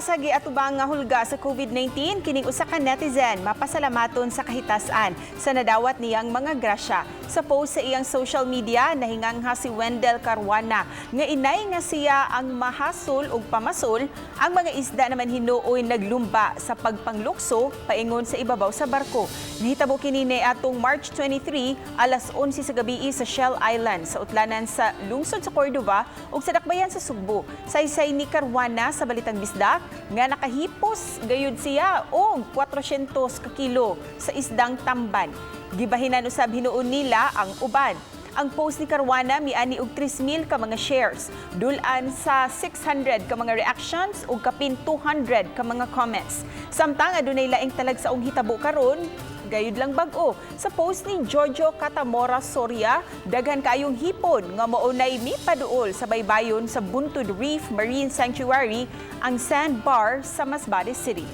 Sa giatubang nga hulga sa COVID-19, kining usa ka netizen mapasalamaton sa kahitasan sa nadawat niyang mga grasya. Sa post sa iyang social media, nahingangha si Wendell Caruana nga inay nga siya ang mahasol ug pamasol, ang mga isda naman hinuoy naglumba sa pagpanglukso paingon sa ibabaw sa barko. Nahitabo kini atong March 23, alas 11 sa gabi sa Shell Island sa utlanan sa lungsod sa Cordova ug sa dakbayan sa Sugbo. Saysay ni Caruana sa Balitang Bisdak nga nakahipos gayud siya og 400 ka kilo sa isdang tamban. Gibahinan usab hinuon nila ang uban. Ang post ni Caruana miani og 3,000 ka mga shares, dul-an sa 600 ka mga reactions ug kapin 200 ka mga comments. Samtang adunay laing talagsaong hitabo karon, gayud lang bag-o. Sa post ni Jojo Catamora Soria, daghan kaayong hipon nga maunay mipaduol sa baybayon sa Buntod Reef Marine Sanctuary, ang sandbar sa Masbate City.